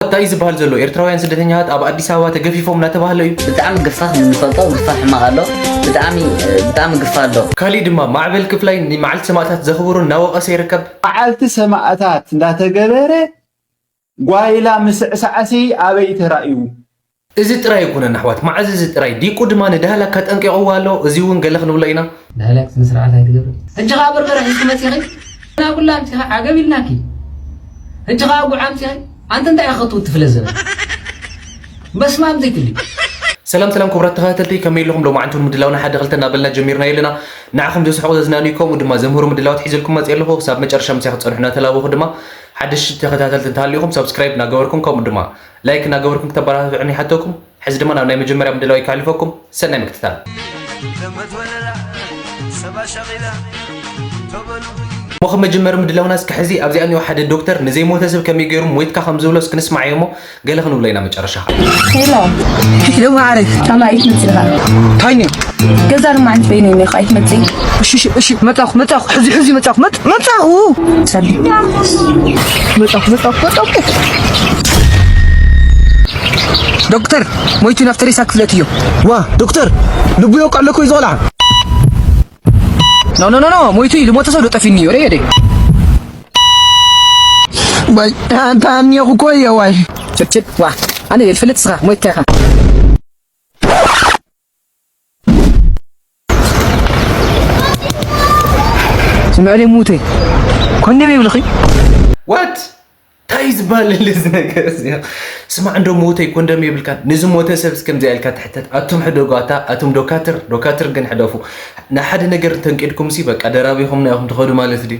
እንታይ እዩ ዝበሃል ዘሎ? ኤርትራውያን ስደተኛታት ኣብ ኣዲስ ኣበባ ተገፊፎም እናተባህለ እዩ። ብጣዕሚ ግፋ ከም እንፈልጦ ግፋ ሕማቕ ኣሎ። ብጣዕሚ ብጣዕሚ ግፋ ኣሎ። ካሊእ ድማ ማዕበል ክፍላይ ንመዓልቲ ሰማእታት ዘኽብሩ እናወቐሰ ይርከብ። መዓልቲ ሰማእታት እንዳተገበረ ጓይላ ምስዕሳዕሲ ኣበይ ተራእዩ? እዚ ጥራይ ኣይኮነን ኣሕዋት፣ መዓዝ እዚ ጥራይ ዲቁ ድማ ንዳህላክ ኣጠንቂቕዎ ኣሎ። እዚ እውን ገለ ክንብሎ ኢና። ዳህላክ ስነ ስርዓት ኣይትገብር። ሕጂ ኸኣ በርበረ ሒዝኪ መጺኺ፣ ና ኩላ ኣምጺኻ ዓገብ ኢልናኪ። ሕጂ ኸኣ ጉዕ ኣምጺኺ፣ ኣንቲ እንታይ ኢኻ ክትውቲ ፍለ ዘበን? በስመ ኣብ ዘይትብሊ። ሰላም ሰላም ክቡራት ተኸታተልቲ፣ ከመይ ኣለኹም? ሎማዓንቲ እውን ምድላውና ሓደ ክልተ እናበልና ጀሚርናዮ ኣለና። ንዓኹም ዘስሕቑ ዘዝናንዩ ከምኡ ድማ ዘምህሩ ምድላዋት ሒዘልኩም መፅእ ኣለኹ። ክሳብ መጨረሻ ምሳይ ክትፀንሑ እናተላበኹ ድማ ሓደሽቲ ተኸታተልቲ እንተሃሊኹም ሳብስክራይብ እናገበርኩም ከምኡ ድማ ላይክ እናገበርኩም ክተበረታትዑኒ ይሓተኩም። ሕዚ ድማ ናብ ናይ መጀመርያ ምድላወይ ከሕልፈኩም፣ ሰናይ ምክትታል። እሞ ከም መጀመሪ ምድላውና እስኪ ሕዚ ኣብዚኣ እኒኦ ሓደ ዶክተር ንዘይሞተ ሰብ ከመይ ገይሩ ሞይትካ ከም ዝብሎ እስኪ ንስማዓዮ እሞ ገለ ክንብሎ ኢና መጨረሻ። ሄሎ ሄሎ ማዕረ ከማይ ኣይትመጽእ ኢኻ። እንታይ ነይሩ? ገዛ ድማ ዓንት በይነ እኒኻ ኣይትመጽእ። እሺ እሺ እሺ መጻኹ መጻኹ ሕዚ ሕዚ መጻኹ መጽ መጻኹ። ሰዲ መጻኹ መጻኹ መጻኹ። ዶክተር ሞይቱ ናብቲ ሬሳ ክፍለጥዮ። ዋ ዶክተር ልቡ ይወቅዕ ኣለኮ እዩ ዝቆልዓ። ኖ ኖ ኖ ኖ ሞይቱ እዩ። ልሞተ ሰብ ዶ ጠፊኒ እዩ? ሬ ሬ ባይ ታኒኹ እኮ እየ ዋይ። ችድ ችድ ዋ ኣነ እየ ዝፈልጥ ንስኻ ሞይትካ ኢኻ። ስምዕለይ ሙተይ ኮንደም የብልኺ። ዋት እንታይ ዝበሃል እዚ ነገር እዚ? ስማዕ እንዶ ሞተይ ኮንደም የብልካን። ንዝሞተ ሰብስ ከምዚኣ ኢልካ ትሕተት? ኣቱም ሕደጉ ኣታ ኣቱም ዶካትር ዶካትር ግን ሕደፉ። ንሓደ ነገር እንተንቂድኩምሲ በቃ ደራቢኹምና ኢኹም ትኸዱ ማለት ድዩ?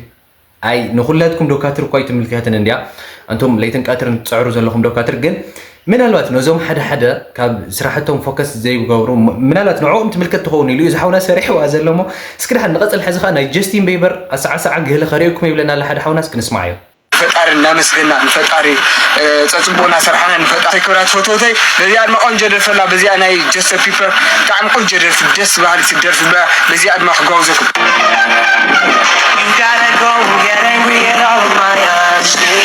ኣይ ንኹላትኩም ዶካትር እኳ ኣይትምልከትን እንድያ። ኣንቱም ለይትን ቀትርን ትጽዕሩ ዘለኹም ዶካትር ግን ምናልባት ነዞም ሓደ ሓደ ካብ ስራሕቶም ፎከስ ዘይገብሩ ም- ምናልባት ንዕኦም ትምልከት ትኸውን ኢሉ እዩ እዚ ሓውና ሰሪሕዋ ዘሎ እሞ እስኪ ድሓን ንቐጽል። ሕዚ ኸዓ ናይ ጀስቲን ቤበር ኣሰዓስዓ ገለ ከርእየኩም ይብለና ኣሎ ሓደ ሓውና እስኪ ንስማዓዮ። ፈጣሪ እናመስገና ንፈጣሪ እ፣ ጸጽቡቕ እናሰርሓና ንፈጣሪ ክብራት ፈተውተይ በዚኣ ድማ ቆንጆ ደርፈላ በዚኣ ናይ ጀስተ ፒፐር ብጣዕሚ ቆንጆ ደርፊ ደስ በሃሊ ትደርፊ በዚኣ ድማ ክጋብዘኩም። You gotta go get angry at all of my honesty.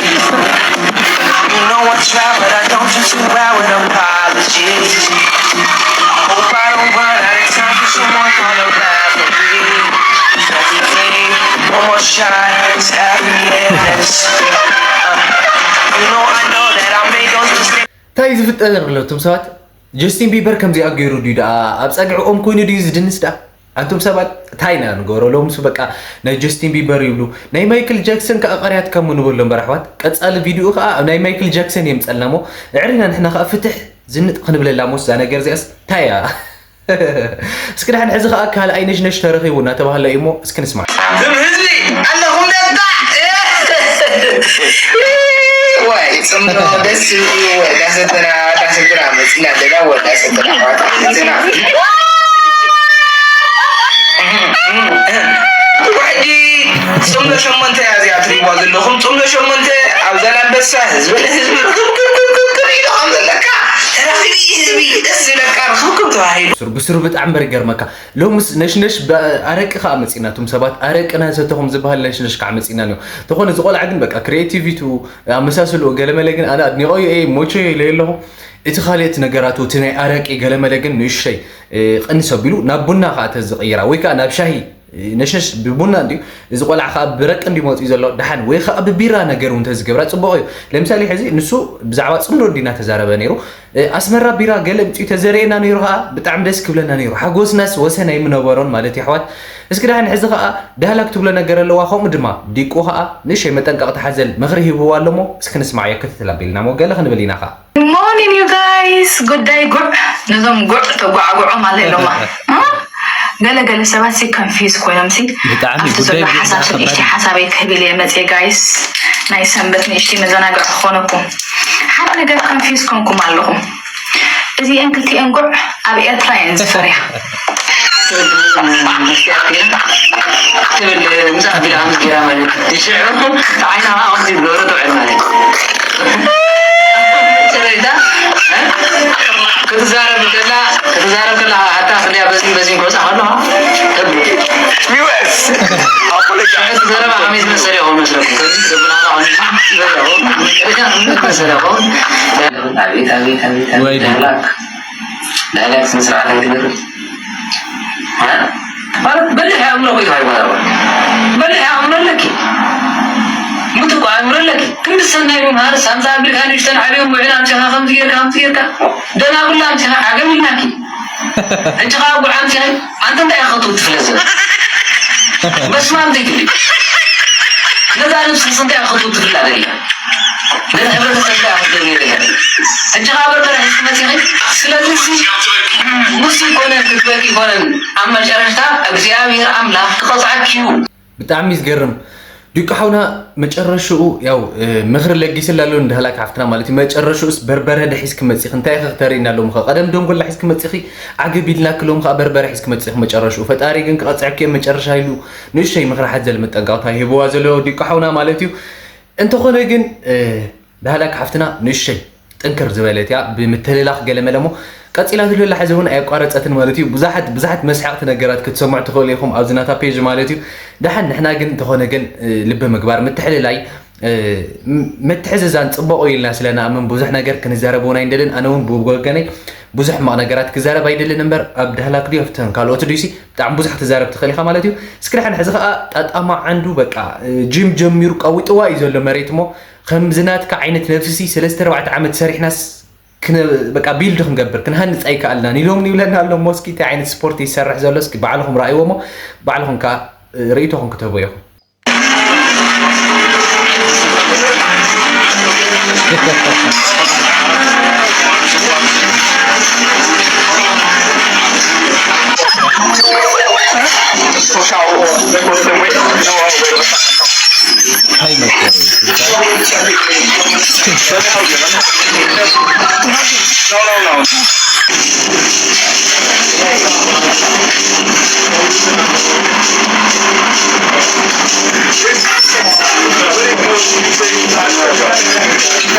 You know I try, but I don't do too well with apologies. Hope I don't run out of time for someone gonna laugh at me. Everything, one more shot, it's happiness. Uh, you know I know that I made those mistakes. እንታይ ዝፍጠር ዘሎ እቶም ሰባት ጀስቲን ቢበር ከምዚኣ ገይሩ ድዩ ደኣ ኣብ ጸግዒኦም ኮይኑ ድዩ ዝድንስ ደኣ ኣንቱም ሰባት እንታይ ኢና ንገብሮ ሎምስ በቃ ናይ ጀስቲን ቢበር ይብሉ ናይ ማይክል ጃክሰን ከኣ ቀርያትካሞ ንበሎ እምበር ኣሕዋት ቀጻሊ ቪድዮ ከኣ ኣብ ናይ ማይክል ጃክሰን የምጸልና እሞ እዕሪና ንሕና ከኣ ፍትሕ ዝንጥ ክንብለላ ሞስ እዛ ነገር እዚኣስ እንታይ እያ እስኪ ደሓን ሕዚ ከኣ ካልኣይ ነሽነሽ ተረኺቡ እናተባህለ እዩ እሞ እስኪ ንስማዕ። እዞም ህዝቢ ኣለኹም ደንታ ዋይ ጽምዶ ደስ ዝብሉ ወዳ ሰተና ወዳ ሰተና መጺና ደላ ወዳ ሰተና ኣሕዋት ኣሕዋትና ዋዲ ጽምዶ ሸሞንተ እያ እዚኣ ትሪእዋ ዘለኹም ጽምዶ ሸሞንተ ኣብ ዛላንበሳ ህዝቢ ንህዝቢ ርክብክብክብክብ ኢሉ ከም ዘለካ ተራኺቢ ህዝቢ ደስ ዝብለካ ርክብክብ ተባሂሉ። ሱር ብሱር ብጣዕሚ እምበር ይገርመካ። ሎምስ ነሽነሽ ብኣረቂ ከኣ መጺና እቶም ሰባት ኣረቂ እናሰተኹም ዝበሃል ነሽነሽ ከኣ መጺና ኣሎ። እንተኾነ እዚ ቆልዓ ግን በቃ ክሪኤቲቪቱ ኣመሳስልኡ ገለመለ ግን ኣነ ኣድኒቐዮ እየ ሞቸዮ ኢለዮ ኣለኹ። እቲ ካልእ እቲ ነገራቱ እቲ ናይ ኣረቂ ገለመለ ግን ንእሽተይ ቅንስ ኣቢሉ ናብ ቡና ከኣ ተዝቕይራ ወይ ከኣ ናብ ሻሂ ነሽነሽ ብቡና እንድዩ እዚ ቆልዓ ከኣ ብረቂ እንድዩ መጺኡ ዘሎ ደሓን ወይ ከኣ ብቢራ ነገር እውን ተዝገብራ ጽቡቕ እዩ። ለምሳሌ ሕዚ ንሱ ብዛዕባ ጽምዶ እንድዩ እናተዛረበ ነይሩ። ኣስመራ ቢራ ገለ ምጽኡ ተዘርእየና ነይሩ ከኣ ብጣዕሚ ደስ ክብለና ነይሩ። ሓጎስናስ ወሰን ኣይምነበሮን ማለት እዩ ኣሕዋት። እስኪ ደሓን ሕዚ ከኣ ዳህላክ ትብሎ ነገር ኣለዋ ከምኡ ድማ ዲቁ ከኣ ንእሽተይ መጠንቀቕታ ሓዘል ምኽሪ ሂብዋ ኣሎ እሞ እስኪ ንስማዓዮ ክትትል ኣቢልና እሞ ገለ ክንብል ኢና ከኣ። Good morning you guys ጉዳይ ጉዕ ነዞም ጉዕ ተጓዕጉዖም ኣለ ኢሎማ። ገለ ገለ ሰባት ሲ confuse ኮይኖም ሲ ኣብቲ ዘሎ ሓሳብ ሲ ንእሽተይ ሓሳበይ ክህብ ኢለ መፅየ guys ናይ ሰንበት ንእሽተይ መዘናግዒ ክኾነኩም ሓደ ነገር confuse ኮንኩም ኣለኹም እዚአን ክልቲአን ጉዕ ኣብ ኤርትራ እየን ዝፈርያ ትብል ምሳሕ ቢላ ምስ ገይራ ማለት እዩ ሽዑ ዓይና ከዓ ከምዚ ዝገብሮ ትውዕል ማለት እዩ ሰበይታ ክትዛረብ ከላ ክትዛረብ ከላ ኣታ ክልያ በዚን በዚን ክወፃ ከለዋ ተብል ሽዑ ዘረባ ከመይ ዝመሰለ ይኸውን መስለኩም ከዚ ዘብላላ መሰለ ይኸውን ኣቤት ኣቤት ኣቤት ኣቤት ወይ ዲካ። ዳይላክ ዳይላክ ስነ ስርዓት ኣይትገብር። እ? ማለት በሊሕ ኣእምሮ እኮ እዩ ተባሂሉ። በሊሕ ኣእምሮ ኣለኪ። ምትኩ ኣእምሮ ኣለኪ። ክንዲ ሰናይ ምምሃር ሳምሳ ኣቢልካ ንእሽተን ዓብዮም ውዕል ኣምፂኻ ከምዚ ጌርካ ከምዚ ጌርካ ደናጉላ ኣምፂኻ ዓገብ ኢልናኪ። ሕጂ ከዓ ጉዓም ሲያይ ኣንተ እንታይ ክትብል ትፍለጥ ዘለ? በስማም ዘይትብል። ነዛ ነብስክስ እንታይ ክትብል ትፍላ ደላ? ነዚ ሕብረተሰብ እንታይ ክትደልዮ ደላ? ሕጂ ከዓ በርበረ ሒዝኪ መፂኺ። ስለዚ እዚ ንሱ ይኮነን ክትበቂ ይኮነን ኣብ መጨረሽታ እግዚኣብሔር ኣምላኽ ክቐፅዓኪ እዩ። ብጣዕሚ እዩ ዝገርም። ዲቁ ሓውና መጨረሽኡ ያው ምኽሪ ለጊስላ ኣሎ ንዳህላክ ሓፍትና ማለት እዩ። መጨረሽኡስ በርበረ ዶ ሒዝኪ መፂኺ እንታይ ኢኺ ክተርእይና ሎምኸ? ቀደም ደንጎላ ሒዝኪ መፂኺ ዓገብ ኢልናኪ ሎም ከዓ በርበረ ሒዝኪ መፂኺ መጨረሽኡ። ፈጣሪ ግን ክቐፅዐኪ እየ መጨረሻ ኢሉ ንእሽተይ ምኽሪ ሓዘል መጠንቀቕታ ይህብዋ ዘሎ ዲቁ ሓውና ማለት እዩ። እንተኾነ ግን ዳህላክ ሓፍትና ንእሽተይ ጥንክር ዝበለት እያ ብምትልላኽ ገለመለ እሞ ቀፂላ ትልላ ሕዚ እውን ኣየቋረፀትን ማለት እዩ። ብዙሓት ብዙሓት መስሓቕቲ ነገራት ክትሰምዑ ትኽእሉ ኢኹም ኣብዚ ናታ ፔጅ ማለት እዩ። ደሓን ንሕና ግን እንተኾነ ግን ልቢ ምግባር ምትሕልላይ ምትሕዝዛን ፅቡቕ እዩ ኢልና ስለ ንኣምን ብዙሕ ነገር ክንዛረብ እውን ኣይንደልን። ኣነ እውን ብወገነይ ብዙሕ ሕማቕ ነገራት ክዛረብ ኣይደልን እምበር ኣብ ዳህላክ ድዮ ኣብተን ካልኦት ድዩሲ ብጣዕሚ ብዙሕ ክትዛረብ ትኽእል ኢኻ ማለት እዩ። እስኪ ደሓን ሕዚ ከዓ ጣጣማ ዓንዱ በቃ ጂም ጀሚሩ ቀዊጥዋ እዩ ዘሎ መሬት እሞ ከምዚ ናትካ ዓይነት ነብስሲ ሰለስተ ኣርባዕተ ዓመት ሰሪሕናስ ክነ በቃ ቢልድ ክንገብር ክንሃንፅ ኣይከኣልናን ኢሎም ይብለና ኣሎ እሞ እስኪ እንታይ ዓይነት ስፖርት ይሰርሕ ዘሎ እስኪ ባዕልኹም ረኣይዎ እሞ ባዕልኹም ከዓ ርእይቶኹም ክትህቡ ኢኹም።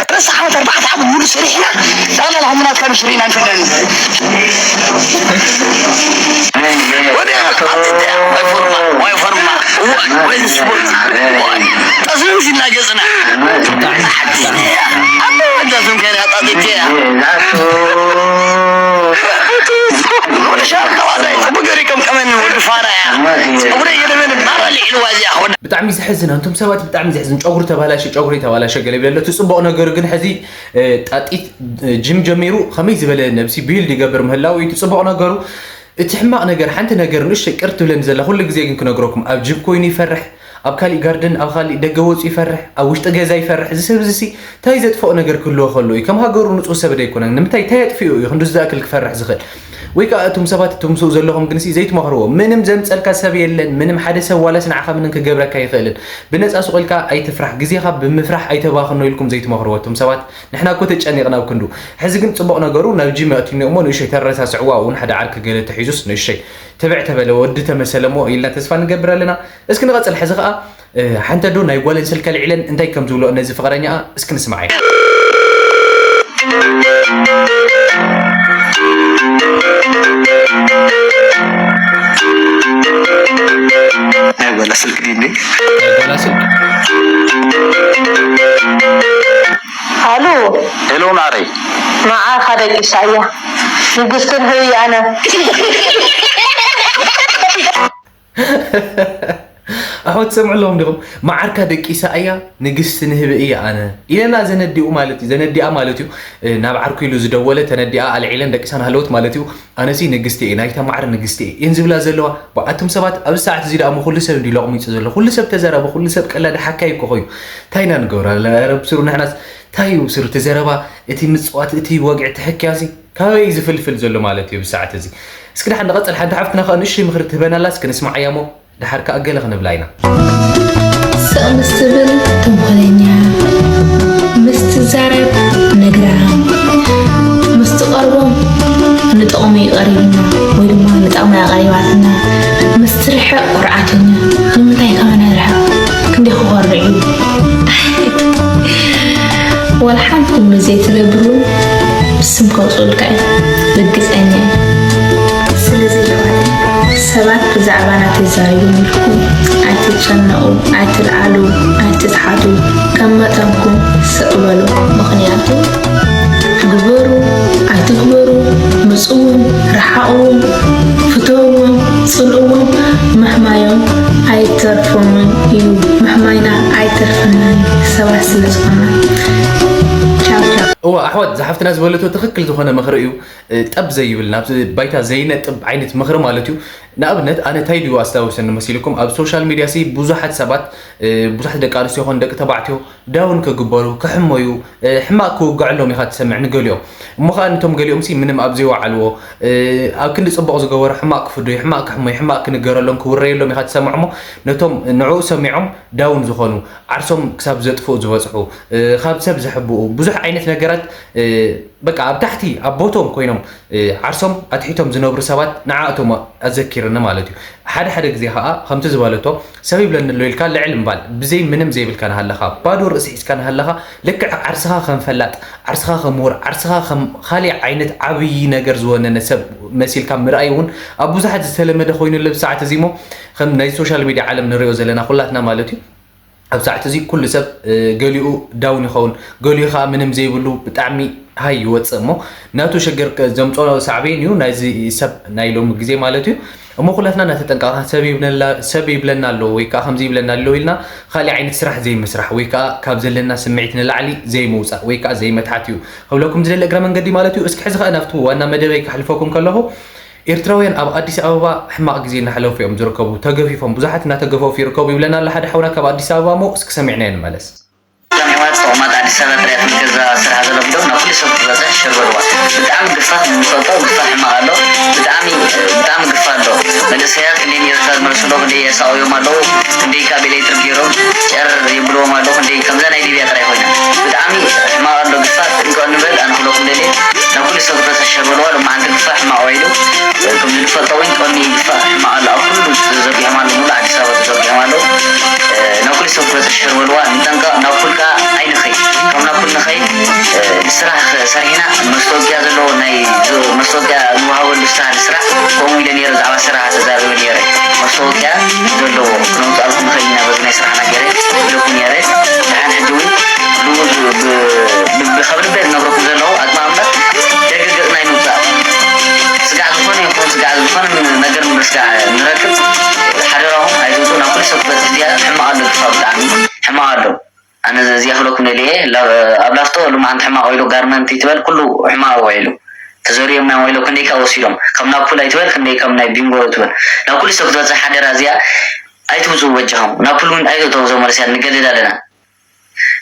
ሰለስተ ዓመት ኣርባዕተ ዓመት ሙሉ ሰሪሕና ጠቕላላ ሃምናትካ ንሱ ርኢና ንፈልጠን ወዲያ ኣጥጥያ ወይ ፎርማ ወይ ፎርማ ወይ ስፖርት ጠስምም ሲና ገጽና ሓዲስ ኣቦ ወዳትም ከነ ኣጣጥያ ወደ ሻብ ተዋሳይ ጽቡቅ ገሪቆም ቀመን ወዲ ፋራ እያ ጸጉረ የደበን ማራ ልዕልዋ እዚኣ ብጣዕሚ ዘሕዝን ኣንቱም ሰባት ብጣዕሚ ዘሕዝን ጨጉሪ ተባላሸ ጨጉሪ ተባላሸ ገለ ይብለ ኣሎ እቲ ፅቡቕ ነገሩ ግን ሕዚ ጣጢት ጅም ጀሚሩ ከመይ ዝበለ ነብሲ ቢልድ ይገብር ምህላው እዩ እቲ ፅቡቕ ነገሩ እቲ ሕማቕ ነገር ሓንቲ ነገር ንእሽተይ ቅር ትብለኒ ዘላ ኩሉ ግዜ ግን ክነግረኩም ኣብ ጅም ኮይኑ ይፈርሕ ኣብ ካሊእ ጋርደን ኣብ ካሊእ ደገ ወፁ ይፈርሕ ኣብ ውሽጢ ገዛ ይፈርሕ እዚ ሰብ እዚ ታይ ዘጥፍኦ ነገር ክህልዎ ከሎ እዩ ከም ሃገሩ ንፁህ ሰብ ዶ ኣይኮነን ንምንታይ ታይ ኣጥፊኡ እዩ ክንድዚ ዝኣክል ክፈርሕ ዝኽእል ወይ ከዓ እቱም ሰባት እቱም ምስኡ ዘለኹም ግንሲ ዘይትመኽርዎ ምንም ዘምፀልካ ሰብ የለን ምንም ሓደ ሰብ ዋላስ ንዓኻ ምንም ክገብረካ ኣይኽእልን ብነፃ ሱቕ ኢልካ ኣይትፍራሕ ግዜኻ ብምፍራሕ ኣይተባኽኖ ኢልኩም ዘይትመኽርዎ እቱም ሰባት ንሕና እኮ ተጨኒቕና ኣብ ክንዱ ሕዚ ግን ፅቡቕ ነገሩ ናብ ጂም ኣእትዩኒ እሞ ንእሸይ ተረሳስዕዋ እውን ሓደ ዓርኪ ገለ ተሒዙስ ንእሸይ ትብዕ ተበለ ወዲ ተመሰለ እሞ ኢልና ተስፋ ንገብር ኣለና እስኪ ንቐፅል ሕዚ ከዓ ሓንተ ዶ ናይ ጓለን ስልከ ልዒለን እንታይ ከም ዝብሎ ነዚ ፍቕረኛኣ እስኪ ንስማዓዮ። ናይ ጓላ ስልክ ድዩ ናይ ጓላ ስልክ ሃሎ ሄሎ ናረይ መዓኻ ደቂሳ እያ ንግስትን ህብይ ኣነ ኣሕዋት ትሰምዑ ኣለኹም ዲኹም? መዓርካ ደቂሳ እያ ንግስቲ ንህቢ እየ ኣነ ኢለና ዘነዲኡ ማለት እዩ ዘነዲኣ ማለት እዩ ናብ ዓርኩ ኢሉ ዝደወለ ተነዲኣ ኣልዒለን ደቂሳ ናሃለወት ማለት እዩ ኣነሲ ንግስቲ እየ ናይታ ማዕረ ንግስቲ እየ እየን ዝብላ ዘለዋ ኣቱም ሰባት ኣብዚ ሰዓት እዚ ደኣ ኩሉ ሰብ እንዲ ለቕሚፁ ዘሎ ኩሉ ሰብ ተዘራቢ ኩሉ ሰብ ቀላዲ ሓካይ እኮ ኮይኑ እንታይ ኢና ንገብሮ ረ ብስሩ ንሕናስ እንታይ እዩ ብስሩ እቲ ዘረባ እቲ ምፅዋት እቲ ወግዒ እቲ ሕክያሲ ካበይ እዩ ዝፍልፍል ዘሎ ማለት እዩ ብሰዓት እዚ እስኪ ደሓን ንቐፅል ሓንቲ ሓፍትና ከዓ ንእሽተይ ምኽሪ ትህበና ኣላ እስኪ ንስማዓያ እሞ ደሓር ከዓ ገለ ክንብላ ኢና ስቕ ምስ ትብል ተንኮለኛ ምስ ትዛረብ ነግራም ምስ ትቐርቦም ንጥቕሚ እዩ ቀሪቡና ወይ ድማ ንጥቕሚ ኣቐሪባትና ምስ ትርሕቕ ኩርዓተኛ ንምንታይ ካባና ይርሕቕ ክንደይ ክኾርዕ እዩ ዋላ ሓንቲ ምዘይ ትገብር እውን ብስም ከውፅኡልካ እዩ ርግፀኛ እየ ስለዚ ሰባት ብዛዕባና ተዛሪቦም ኢልኩም ኣይትጨነቑ ኣይትልዓሉ ኣይትትሓቱ ከም መጠንኩም ስቕ በሉ ምኽንያቱ ፍተውዎም፣ ጽልእዎም፣ ምሕማዮም ኣይተርፎምን እዩ። ምሕማይና ኣይተርፈናን እዩ፣ ሰባት ስለ ዝኾና። ቻው ቻው። እዋ ኣሕዋት፣ ዝሓፍትና ዝበለቶ ትኽክል ዝኾነ ምኽሪ እዩ። እ፣ ጠብ ዘይብል፣ ናብ ባይታ ዘይነጥብ ዓይነት ምኽሪ ማለት እዩ። ንኣብነት፣ ኣነ እንታይ ድዩ ኣስታውሰኒ መሲልኩም፣ ኣብ ሶሻል ሚድያ ሲ ብዙሓት ሰባት፣ እ፣ ብዙሓት ደቂ ኣንስትዮ ይኹን ደቂ ተባዕትዮ ዳውን ክግበሩ፣ ክሕመዩ፣ እ፣ ሕማቕ ክውግዐሎም ኢኻ ትሰምዕ ንገሊኦም። እሞ ኸኣ ነቶም ገሊኦም ሲ ምንም ኣብ ዘይወዓልዎ፣ እ፣ ኣብ ክንዲ ጽቡቕ ዝገበሩ ሕማቕ ክፍደዩ፣ ሕማቕ ክሕመዩ፣ ሕማቕ ክንገረሎም፣ ክውረየሎም ኢኻ ትሰምዕ። እሞ ነቶም ንዕኡ ሰሚዖም ዳውን ዝኾኑ፣ ዓርሶም ክሳብ ዘጥፍኡ ዝበጽሑ፣ እ፣ ካብ ሰብ ዝሕብኡ፣ ብዙሕ ዓይነት ነገራት፣ እ፣ በቃ ኣብ ታሕቲ ኣብ ቦቶም ኮይኖም፣ እ፣ ዓርሶም ኣትሒቶም ዝነብሩ ሰባት ንዓኣቶም ኣዘኪርኒ ማለት እዩ። ሓደ ሓደ ግዜ ኸኣ ከምቲ ዝበለቶ ሰብ ይብለኒ ኣሎ ኢልካ ልዕል ምባል፣ ብዘይ ምንም ዘይብልካ ናሃለኻ፣ ባዶ ርእሲ ሒዝካ ናሃለኻ፣ ልክዕ ዓርስኻ ከም ፈላጥ፣ ዓርስኻ ከም ምሁር፣ ዓርስኻ ከም ካሊእ ዓይነት ዓብዪ ነገር ዝወነነ ሰብ መሲልካ ምርኣይ እውን ኣብ ብዙሓት ዝተለመደ ኮይኑ ኣሎ ኣብዚ ሰዓት እዚ። እሞ ከም ናይ ሶሻል ሚድያ ዓለም ንሪኦ ዘለና ኩላትና ማለት እዩ፣ ኣብ ሰዓት እዚ ኩሉ ሰብ፣ እ፣ ገሊኡ ዳውን ይኸውን፣ ገሊኡ ኸዓ ምንም ዘይብሉ ብጣዕሚ ሃይ ይወፅእ። እሞ ናቱ ሽግር ከ-፣ ዘምፅኦ ሳዕቤን እዩ ናይዚ ሰብ ናይ ሎሚ ግዜ ማለት እዩ። እሞ ኩላትና እናተጠንቀቕና ሰብ ይብለና፣ ሰብ ይብለና ኣሎ ወይ ከዓ ከምዚ ይብለና ኣሎ ኢልና ካሊእ ዓይነት ስራሕ ዘይምስራሕ ወይ ከዓ ካብ ዘለና ስምዒት ንላዕሊ ዘይምውፃእ ወይ ከዓ ዘይመትሓት እዩ ክብለኩም ዝደሊ እግረ መንገዲ ማለት እዩ። እስኪ ሕዚ ኸዓ ናብቲ ዋና መደበይ ከሕልፈኩም ከለኹ፣ ኤርትራውያን ኣብ ኣዲስ ኣበባ ሕማቕ ግዜ እናሕለፉ እዮም ዝርከቡ። ተገፊፎም፣ ብዙሓት እናተገፈፉ ይርከቡ ይብለና ኣሎ ሓደ ሓውና ካብ ኣዲስ ኣበባ። እሞ እስኪ ሰሚዕናዮ ንመለስ። ዳሜዋት ተቑማጥ ኣዲስ ኣበባ ጥራይ ከም ገዛ ስራሕ ዘሎ ቪድዮ ናብ ኩሉ ሰብ ክትበፅሕ ሸር በልዋ። ብጣዕሚ ግፋ ንፈልጦ ግፋ ሕማቕ ኣሎ። ብጣዕሚ፣ ብጣዕሚ ግፋ ኣሎ። መንእሰያት ክንደይ ኔርካ ዝመልሱ ኣለዉ፣ ክንደይ የሳቕዮም ኣለዉ፣ ክንደይ ካብ ኤሌክትሪክ ገይሮም ጨር የብልዎም ኣለዉ፣ ክንደይ ከምዛ ናይ ሊብያ ጥራይ ኮይና። ብጣዕሚ ሕማቕ ኣሎ ግፋ። ጥንቀቕ ንበል። ኣነ ክብለኩም ደልየ ናብ ኩሉ ሰብ ክትበፅሕ ሸር በልዋ። ሎማዓንቲ ግፋ ሕማቕ ውዒሉ። ከም ዝንፈልጦ እውን ቀንዲ ግፋ ሕማቕ ኣሎ። ኣብ ኩሉ ተዘርጊሖም ኣለዉ፣ ሙሉእ ኣዲስ ኣበባ ተዘርጊሖም ኣለዉ። ናብ ኩሉ ሰብ ክትበፅሕ ሸር በልዋ። ንጠንቀቕ። ናብ ኩል ከኣ ኣይንኸይድ። ካብ ናብ ኩል ንኸይድ፣ ስራሕ ሰሪሕና መስታወቅያ ዘለዎ ናይ መስታወቅያ ንወሃበሉ ስራሕ ንስራሕ። ከምኡ ኢለ ነይረ፣ ብዛዕባ ስራሕ ተዛሪበ ነይረ። መስታወቅያ ዘለዎ ክነውፅኣልኩም ንኽእል ኢና በዚ ናይ ስራሕና ገይረ ኢለኩም ነይረ። ደሓን ሕጂ እውን ብኡ ብ-፣ ብ-፣ ካብ ልበ ዝነግረኩም ዘለኹ ኣጥማምታ ደገ ገፅና ኣይንውፃእ። ስጋዕ ዝኾነ ይኹን ስጋዕ ዝኾነ ነገር ምስጋዕ ንረክብ። ሓደራኹም ኣይትውፁ። ናብ ኩሉ ሰብ ክትበፅሕ እዚኣ ሕማቕ ኣሎ፣ ግፋ ብጣዕሚ ሕማቕ ኣሎ። ኣነ እዚ እዚኣ ክብለኩም ደልየ፣ ላ-፣ ኣብ ላፍቶ ሎማዓንቲ ሕማቕ ውዒሉ፣ ጋርመንት ይትበል ኩሉ ሕማቕ ውዒሉ። ተዘርዮም ናይ ውዒሉ ክንደይ ካብ ወሲዶም፣ ከም ናብ ኩል ኣይትበል፣ ክንደይ ከም ናይ ቢንጎ ይትበል። ናብ ኩሉ ሰብ ክትበፅሕ ሓደራ እዚኣ ኣይትውፅኡ በጃኹም። ናብ ኩል እውን ኣይትእተዉ፣ እዞም መለስያ ንገድድ ኣለና።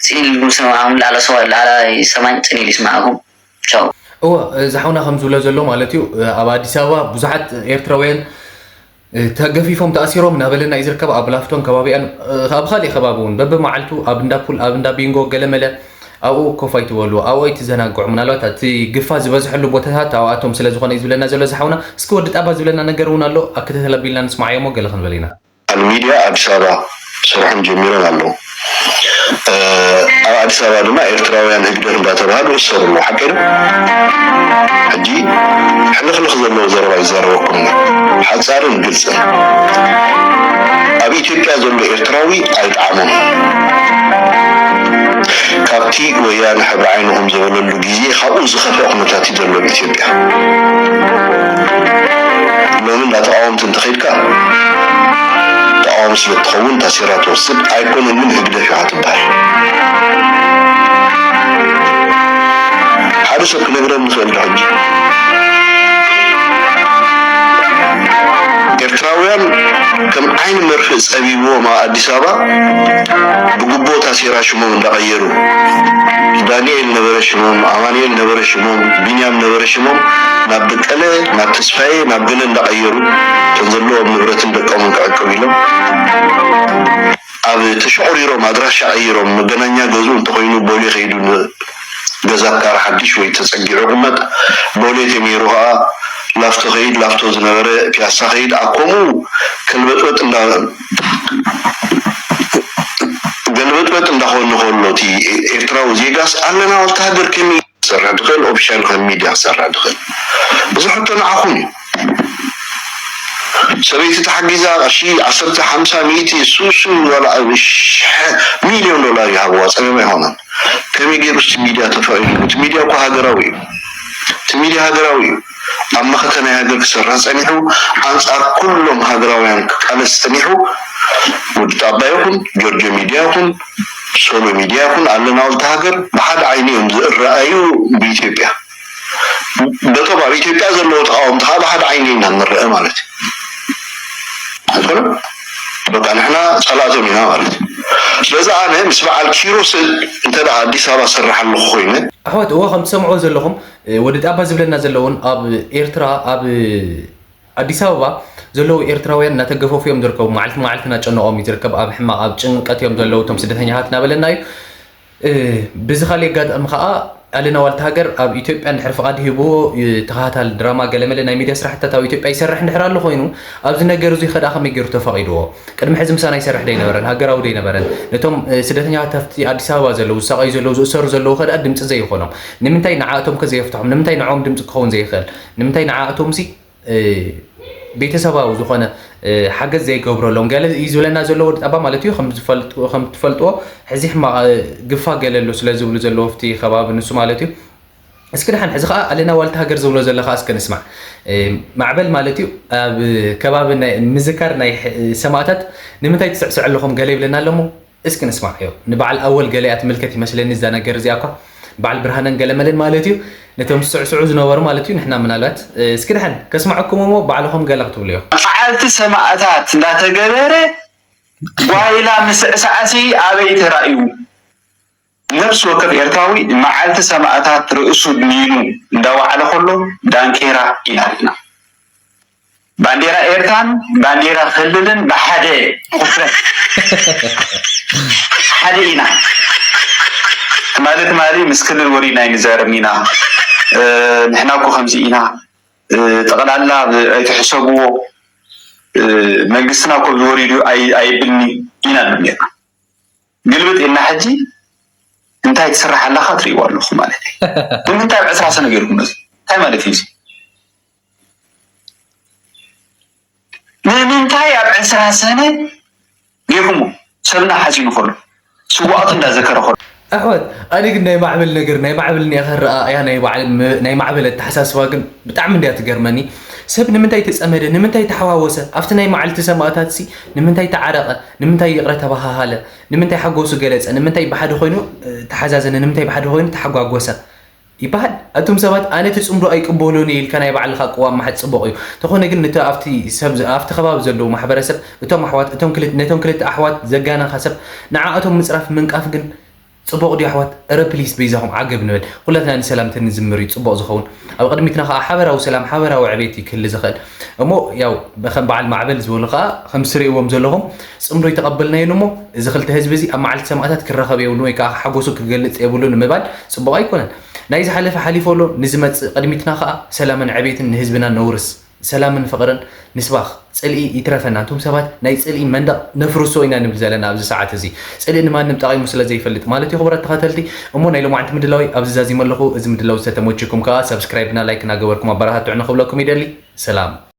ፅን ኢልኩም ስምዓኹም፣ ላዕለ ሰው-፣ ላዕላይ ሰማይ ፅን ኢሉ ይስምዓኩም። ቻው። እወ፣ እዚ ሓውና ከም ዝብሎ ዘሎ ማለት እዩ፣ ኣብ ኣዲስ ኣበባ ብዙሓት ኤርትራውያን ተገፊፎም ተኣሲሮም እናበለና እዩ ዝርከብ። ኣብ ላፍቶን ከባቢኣን፣ ኣብ ካሊእ ከባቢ እውን በብመዓልቱ ኣብ እንዳ ፑል፣ ኣብ እንዳ ቢንጎ፣ ገለመለ ኣብኡ ኮፍ ኣይትበሉ፣ ኣብኡ ኣይትዘናግዑ። ምናልባት እቲ ግፋ ዝበዝሐሉ ቦታታት ኣብኣቶም ስለ ዝኾነ እዩ ዝብለና ዘሎ እዚ ሓውና። እስኪ ወዲ ጣባ ዝብለና ነገር እውን ኣሎ፣ ኣክተተል ኣቢልና ንስማዓዮ እሞ ገለ ክንበል ኢና። ኣብ ሚድያ ኣዲስ ኣበባ ስርሖም ጀሚሮም ኣለዉ። እ፣ ኣብ ኣዲስ ኣበባ ድማ ኤርትራውያን ህግደፍ እንዳተባሃሉ ይእሰሩ ኣለዉ። ሓቀይ ዶ? ሕጂ ሕልኽልኽ ዘለዎ ዘረባ ይዛረበኩም ኣለኹ። ሓጻርን ግልጽን። ኣብ ኢትዮጵያ ዘሎ ኤርትራዊ ኣይጠዓሞን። ካብቲ ወያነ ሕብሪ ዓይንኹም ዝበለሉ ግዜ ካብኡ ዝኸፍአ ኩነታት እዩ ዘሎ ኣብ ኢትዮጵያ። ሎሚ እንዳ ተቃወምቲ እንተኸይድካ ተቃዋሚ ስለ እትኸውን ታሲራ ትወስድ ኣይኮነን፣ ግን ህግደፍ ኢኻ ትበሃል። ሓደ ሰብ ክነግረኒ ይኽእል ዶ ሕጂ? ኤርትራውያን ከም ዓይኒ መርፍእ ጸቢብዎም ኣብ ኣዲስ ኣበባ ብጉቦ ታሲራ ሽሞም እንዳቐየሩ፣ ዳንኤል ነበረ ሽሞም፣ ኣማኑኤል ነበረ ሽሞም፣ ቢንያም ነበረ ሽሞም፣ ናብ በቀለ፣ ናብ ተስፋዬ፣ ናብ ገለ እንዳቐየሩ፣ እቶም ዘለዎም ንብረትን ደቆምን ክዕቅብ ኢሎም፣ ኣብ ተሸቑሪሮም ኣድራሻ ቀይሮም፣ መገናኛ ገዝኡ እንተኾይኑ ቦሌ ከይዱ ን-፣ ገዛ ካራ ሓድሽ ወይ ተጸጊዑ ይቕመጥ፣ ቦሌ ተመይሩ ከኣ ላፍቶ ከይድ፣ ላፍቶ ዝነበረ ፒያሳ ከይድ፣ ኣብ ከምኡ ገልበጥበጥ እንዳ-፣ ገልበጥበጥ እንዳኾነ ከሎ እቲ ኤርትራዊ ዜጋስ ኣለና፣ ኣብታ ሃገር ከመይ ክሰርሕ ዝኽእል፣ ኦፊሻል ከም ሚድያ ክሰርሕ ዝኽእል? እዚ ሕቶ ንዓኹም እዩ። ሰበይቲ ተሓጊዛ ቅርሺ ዓሰርተ፣ ሓምሳ፣ ሚእቲ፣ ሱሱ ዋላ ሽሕ ሚልዮን ዶላር ይሃብዋ፣ ጸገም ኣይኮነን። ከመይ ገይሩ እቲ ሚድያ ተፈቒድሉ? እቲ ሚድያ እኮ ሃገራዊ እዩ። እቲ ሚድያ ሃገራዊ እዩ። ኣብ መኸተ ናይ ሃገር ክሰርሕ ጸኒሑ፣ ኣንጻር ኩሎም ሃገራውያን ክቃለስ ጸኒሑ፣ ወዲ ጣባ ይኹን፣ ጆርጆ ሚድያ ይኹን፣ ሶሎ ሚድያ ይኹን፣ ኣለና ዋልታ ሃገር ብሓደ ዓይኒ እዮም ዝረኣዩ ብኢትዮጵያ። በቶም ኣብ ኢትዮጵያ ዘለዉ ተቓወምቲ ከዓ ብሓደ ዓይኒ ኢና ንረአ ማለት እዩ። ኣይኮነን? በቃ ንሕና ጸላእቶም ኢና ማለት እዩ። ስለዚ ኣነ ምስ በዓል ኪሮስ እንተ ደኣ ኣዲስ ኣበባ ዝሰርሕ ኣለኹ ኮይነ፣ ኣሕዋት፣ እዎ፣ ከም ትሰምዕዎ ዘለኹም፣ እ፣ ወዲ ጣባ ዝብለና ዘለውን ኣብ ኤርትራ፣ ኣብ ኣዲስ ኣበባ ዘለዉ ኤርትራውያን እናተገፈፉ እዮም ዝርከቡ። መዓልቲ መዓልቲ እናጨነቖም እዩ ዝርከብ። ኣብ ሕማቕ፣ ኣብ ጭንቀት እዮም ዘለዉ እቶም ስደተኛታት እናበለና እዩ። እ፣ ብዚ ካልእ ኣጋጣሚ ኸኣ ኣለና ዋልታ ሃገር ኣብ ኢትዮጵያ እንድሕር ፍቓድ ሂብዎ፣ እ፣ ተኸታታሊ ድራማ ገለመለ ናይ ሚድያ ስራሕትታት ኣብ ኢትዮጵያ ይሰርሕ እንድሕር ኣሎ ኮይኑ፣ ኣብዚ ነገር እዙይ ኸኣ ከመይ ገይሩ ተፈቒድዎ? ቅድሚ ሕዚ ምሳና ይሰርሕ ዶ ኣይነበረን? ሃገራዊ ዶ ኣይነበረን? ነቶም፣ እ፣ ስደተኛታት ኣብቲ ኣዲስ ኣበባ ዘለዉ፣ ዝሳቐዩ ዘለዉ፣ ዝእሰሩ ዘለዉ ኸኣ ድምፂ ዘይኾኖም? ንምንታይ ንዓኣቶም ከ ዘየፍትሖም? ንምንታይ ንዕኦም ድምፂ ክኸውን ዘይኽእል? ንምንታይ ንዓኣቶምሲ፣ እ፣ ቤተሰባዊ ዝኾነ፣ እ፣ ሓገዝ ዘይገብረሎም? ገለ እዩ ዝብለና ዘሎ ወዲ ጣባ ማለት እዩ። ከም ዝፈልጥ-፣ ከም ትፈልጥዎ፣ ሕዚ ሕማቕ፣ እ፣ ግፋ ገለ ኣሎ ስለ ዝብሉ ዘለዉ ኣብቲ ከባቢ ንሱ ማለት እዩ። እስኪ ደሓን፣ ሕዚ ኸዓ ኣለና ዋልታ ሃገር ዝብሎ ዘሎ ኸዓ እስከ ንስማዕ። እ፣ ማዕበል ማለት እዩ፣ ኣብ ከባቢ ናይ ምዝካር ናይ ሕ-፣ ሰማእታት ንምንታይ ትስዕስዑ ኣለኹም? ገለ ይብለና ኣሎ እሞ፣ እስኪ ንስማዕ። ዮ፣ ንበዓል ኣወል ገለ እያ ትምልከት ይመስለኒ እዛ ነገር እዚኣ እኳ። በዓል ብርሃነን ገለመለን ማለት እዩ። ነቶም ዝስዕስዑ ዝነበሩ ማለት እዩ። ንሕና ምናልባት፣ እ፣ እስኪ ደሓን ከስምዐኩም እሞ ባዕልኹም ገለ ክትብሉ እዮም። መዓልቲ ሰማእታት እንዳተገበረ ጓይላ ምስዕሳዕሲ ኣበይ ተራእዩ? ነፍሲ ወከፍ ኤርትራዊ መዓልቲ ሰማእታት ርእሱ ድኒኑ እንዳወዓለ ከሎ ዳንኬራ ኢና ርኢና። ባንዴራ ኤርትራን ባንዴራ ክልልን ብሓደ ክፍለ ሓደ ኢና። ትማሊ ትማሊ ምስ ክልል ወሪድና ኣይንዛረብን ኢና። እ፣ ንሕና እኮ ከምዚ ኢና። እ፣ ጠቕላላ ብ-፣ ኣይትሕሰብዎ። እ፣ መንግስትና እኮ ዝወሪዱ ኣይ-፣ ኣይብልኒ ኢና ንብል ኔርና። ግልብጥ ኢልና ሕጂ እንታይ ትስራሕ ኣለኻ ትርእይዎ ኣለኹ ማለት እዩ። ንምንታይ ኣብ ዕስራ ሰነ ገይርኩም ነዚ? እንታይ ማለት እዩ እዚ? ንምንታይ ኣብ ዕስራ ሰነ ጌርኩሞ? ሰብና ሓዚኑ ከሎ፣ ስዋኣቱ እንዳዘከረ ከሎ። ኣሕዋት፣ ኣነ ግን ናይ ማዕበል ነገር፣ ናይ ማዕበል እኒኣ ከረኣ እያ፣ ናይ ባዕል-፣ ናይ ማዕበል ኣተሓሳስባ ግን ብጣዕሚ እንድያ ትገርመኒ። ሰብ ንምንታይ ተጸመደ? ንምንታይ ተሓዋወሰ? ኣብቲ ናይ መዓልቲ ሰማእታትሲ ንምንታይ ተዓረቐ? ንምንታይ ይቕረ ተባሃሃለ? ንምንታይ ሓጎሱ ገለጸ? ንምንታይ ብሓደ ኮይኑ፣ እ፣ ተሓዛዘነ? ንምንታይ ብሓደ ኮይኑ ተሓጓጎሰ? ይበሃል። ኣቱም ሰባት፣ ኣነ እቲ ጽምዶ ኣይቅበሎን እየ ኢልካ ናይ ባዕልኻ ቅዋም ምሓዝ ጽቡቕ እዩ። እንተኾነ ግን፣ ነቲ ኣብቲ ሰብ፣ ኣብቲ ከባቢ ዘለዉ ማሕበረሰብ፣ እቶም ኣሕዋት፣ እቶም ክልተ፣ ነቶም ክልተ ኣሕዋት ዘጋነኻ ሰብ፣ ንዓኣቶም ምጽራፍ ምንቃፍ ግን ጽቡቕ ድዩ ኣሕዋት? እረ ፕሊስ በይዛኹም ዓገብ ንበል። ኩላትና ንሰላም ተንዝምር እዩ ጽቡቕ ዝኸውን። ኣብ ቅድሚትና ኸኣ ሓበራዊ ሰላም፣ ሓበራዊ ዕቤት እዩ ክህሊ ዝኽእል። እሞ ያው ከም በዓል ማዕበል ዝበሉ ኸኣ ከም ትርእይዎም ዘለኹም ጽምዶ ኣይተቐበልናዮን እሞ እዚ ክልተ ህዝቢ እዚ ኣብ መዓልቲ ሰማእታት ክራኸብ የብሉን ወይ ከኣ ሓጎሱ ክገልጽ የብሉን ንምባል ጽቡቕ ኣይኮነን። ናይ ዝሓለፈ ሓሊፉ ኣሎ፣ ንዝመጽእ ቅድሚትና ኸኣ ሰላምን ዕቤትን ንህዝብና ነውርስ። ሰላምን ፍቕርን ንስባኽ። ጽልኢ ይትረፈና። ኣንቱም ሰባት ናይ ጽልኢ መንደቕ ነፍርሶ ኢና ንብል ዘለና ኣብዚ ሰዓት እዚ። ጽልኢ ንማንም ጠቒሙ ስለ ዘይፈልጥ ማለት እዩ። ክቡራት ተኸተልቲ፣ እሞ ናይ ሎማዕንቲ ምድላወይ ኣብዚ ዛዚመ ኣለኹ። እዚ ምድላው ዝተተመችኩም ከኣ ሳብስክራይብ እና ላይክ እናገበርኩም ኣበረታትዑኒ ክብለኩም ይደሊ። ሰላም።